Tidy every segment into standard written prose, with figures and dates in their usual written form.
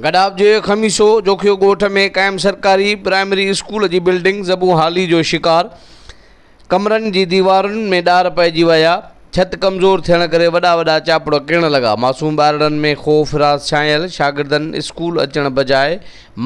گڏاپ جي خميسو جوکيو ڳوٺ ۾ قائم سرڪاري پرائمري اسڪول جي بلڊنگ زبون حالي جو شڪار، ڪمرن جي ديوارن ۾ ڏار پئجي ويا، ڇت ڪمزور ٿيڻ ڪري وڏا وڏا چاپڙ ڪرڻ لڳا، معصوم ٻارڙن ۾ خوف هراس ڇانيل، شاگردن اسڪول اچڻ بجاء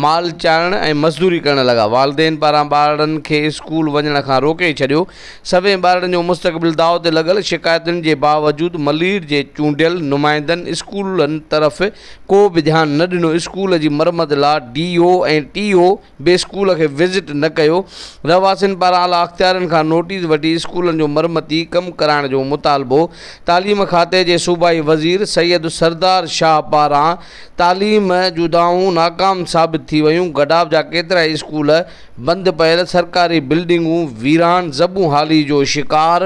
مال چارڻ ۽ مزدوري ڪرڻ لڳا، والدين پاران ٻارڙن کي اسڪول وڃڻ کان روڪي ڇڏيو، سوين ٻارڙن جو مستقبل داء تي لڳل، شڪايتن جي باوجود ملير جي چونڊيل نمائندن اسڪولن طرف ڪو به ڌيان نه ڏنو، اسڪول جي مرمت لا ڊي او ۽ ٽي او به اسڪول کي وزٽ نه ڪيو، رهواسين پاران اعليٰ اختيارين کان نوٽيس وٺي اسڪولن جو مرمتي ڪم ڪرائڻ جو مطالبو، تعليم کاتي جي صوبائي وزير سيد سردار شاهه پاران تعليم جون دانهون ناڪام ثابت ٿي ويون، گڊاپ جا ڪيترائي اسڪول بند پيل، سرڪاري بلڊنگون ويران، زبون حالي جو شڪار،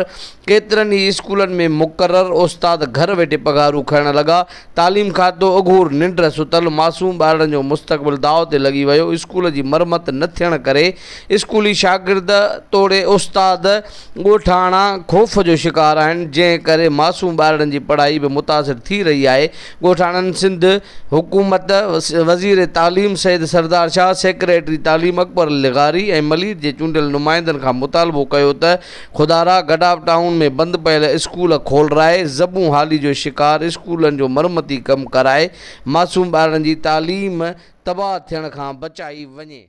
ڪيترن ئي اسڪولن ۾ مقرر استاد گهر ويٺي پگهارون کڻڻ لڳا، تعليم کاتو اگهور ننڊ ستل، معصوم ٻارڙن جو مستقبل داء تي لڳي ويو، اسڪول جي مرمت نه ٿيڻ ڪري اسڪولي شاگرد توڙي استاد ڳوٺاڻا خوف جو شڪار آهن، جنهن ڪري معصوم ٻارڙن جي پڙهائي به متاثر ٿي رهي آهي، ڳوٺاڻن سنڌ حڪومت، وزير تعليم سيد سردار شاهه، سيڪريٽري تعليم اڪبر لغاري ۽ ملير جي چونڊيل نمائندن کان مطالبو ڪيو ته خدارا گڊاپ ٽائون ۾ بند پيل اسڪول کولرائي زبون حالي جو شڪار اسڪولن جو مرمتي ڪم ڪرائي معصوم ٻارڙن جي تعليم تباهه ٿيڻ کان بچائي وڃي.